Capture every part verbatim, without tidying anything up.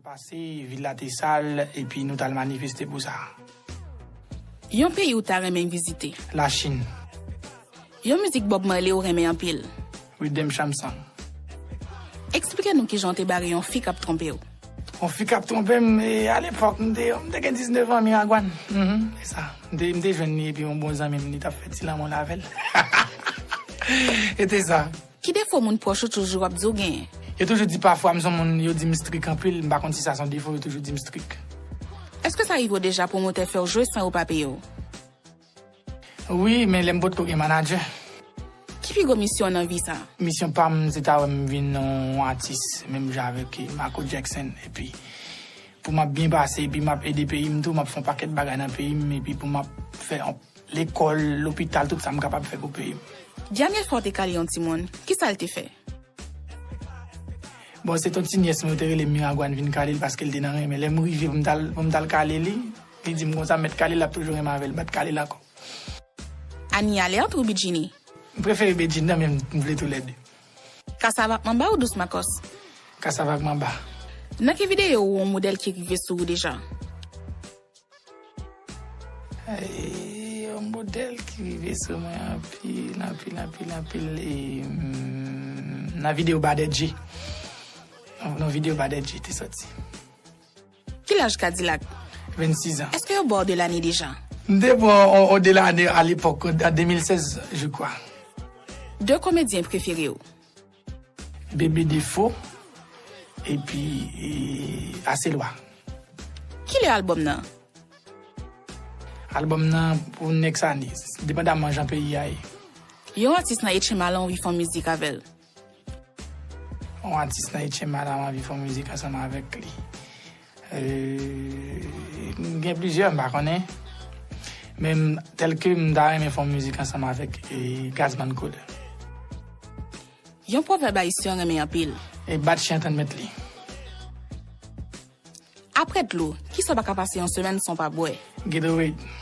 Pase, vil la te sal, epi nou t al manifeste pou sa. Yon peyi ou ta renmen vizite? Lachin. Yon mizik Bob Marley ou renmen anpil? Redemption Song. Eksplike nou kijan w te bare yon fi k ap twonpe w. Yon fi k ap twonpe m, e, alepòk, m te, m te gen diznèf an, Miragwàn. Mhm, se sa. M te, m te jwenn li, epi yon bon zanmi m, li t ap fè ti lanmou l avè l. E te sa. Ki defo moun pwòch ou toujou ap di w genyen? Yo toujou di pafwa m se yon moun, yo di m strik anpil, m pa konn si sa se yon defo, yo toujou di m strik. Èske sa rive w deja pwomotè fè w jwe san yo pa peye w? Wi, men lè m potko gen manadjè. Ki pi gwo misyon w nan vi sa? Misyon pa m, se ta wè m vin yon atis, menm jan avèk Michael Jackson, epi pou m ap byen pase, epi m ap ede peyi m tou, m ap fè yon pakèt bagay nan peyi m, epi pou m ap fè yon lekòl, lopital, tout sa m kapab fè pou peyi m. Dènye fwa w te kale yon timoun, kisa l te fè? Bon, se t on ti nyès mwen, yo te rele m Miragwàn vin kale l paske l te nan renmen. Lè m rive pou m t al, pou m t al kale li, li di m konsa, m mèt kale l, l ap toujou renmen avè l, m pa t kale l ankò. Annie Alerte ou Bedjine? M prefere Bedjine nan, men m vle toulède. Kasava ak manba ou dous makòs? Kasava ak manba. Nan ki videyo ou wè yon modèl ki rive sou ou deja? Ay, yon modèl ki rive sou mwen anpil, anpil, anpil, anpil, e, mm, nan videyo Badèdje. Nan, nan videyo Badèdje te sòti. Ki laj Kadilak? Vennsis an. Èske yo ba w de lane deja? M te pran on, on de lane alepòk, an de mil sèz, je crois. De komedyen prefere w? Bebe Defo, epi, e, Aselwa. Kilè albòm nan? Albòm nan pou next ane, depandamman jan peyi a ye. Yon atis nan H M A la w anvi fè yon mizik avè l? Yon atis nan H M A la m anvi fè yon mizik ansanm avèk li. Euh, m gen plizyè, m pa konnen. Men m, tèlke m ta renmen fè yon mizik ansanm avèk, e, Gazman Code. Yon pwovèb ayisyen w renmen anpil. E bat chen tann mèt li. Apre dlo, kisa w pa ka pase yon semèn san w pa bwè? Gatorade.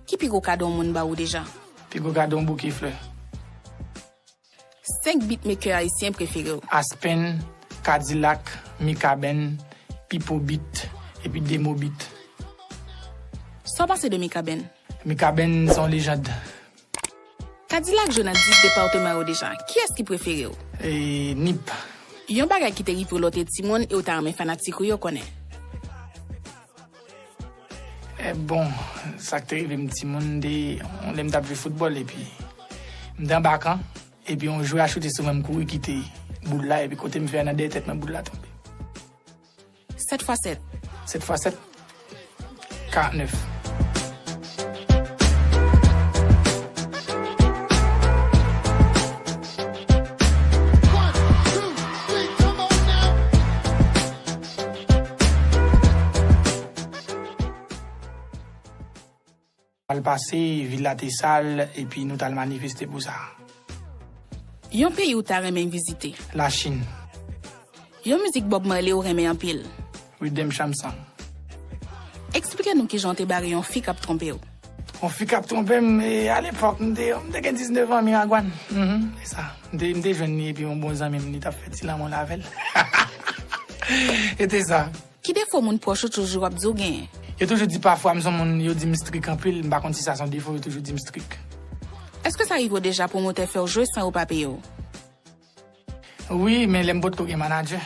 Ki pi gwo kado yon moun ba ou deja? Pi gwo kado yon bouke flè. Senk beatmaker ayisyen prefere w? Aspen, Kadilak, Mikaben, Pipo Beat, epi Demo Beat. Sa w panse de Mikaben? Mikaben se yon lejand. Kadilak jwe nan dis depatman yo deja. Kiyès ki prefere w? E, Nip. Yon bagay ki te rive w lè w te timoun e w ta renmen fanatik ou yo konnen? E bon, sa k te rive m timoun, m te, lè m t ap jwe foutbòl, epi m te anba kan, epi yon jwè a choute sou mwen, m kouri kite boul la, epi kote m fè a nan dèyè tèt mwen, boul la tonbe. Sèt fwa sèt. Sèt fwa sèt, karannèf. Al pase, vil la te sal, epi nou t al manifeste pou sa. Yon peyi ou ta renmen vizite? Lachin. Yon mizik Bob Marley ou renmen anpil? Redemption Song. Eksplike nou kijan w te bare yon fi k ap twonpe w. Yon fi k ap twonpe m, e, alepòk, m te, m te gen diznèf an, Miragwàn. Mhm, se sa. M te, m te jwenn li, epi yon bon zanmi m, li t ap fè ti lanmou l avè l. E te sa. Ki defo moun pwòch ou toujou ap di w genyen? Yo toujou di pafwa m se yon moun, yo di m strik anpil, m pa konn si sa se yon defo, yo toujou di m strik. Èske sa rive w deja pwomotè fè w jwe san yo pa peye w? Wi, men lè m potko gen manadjè.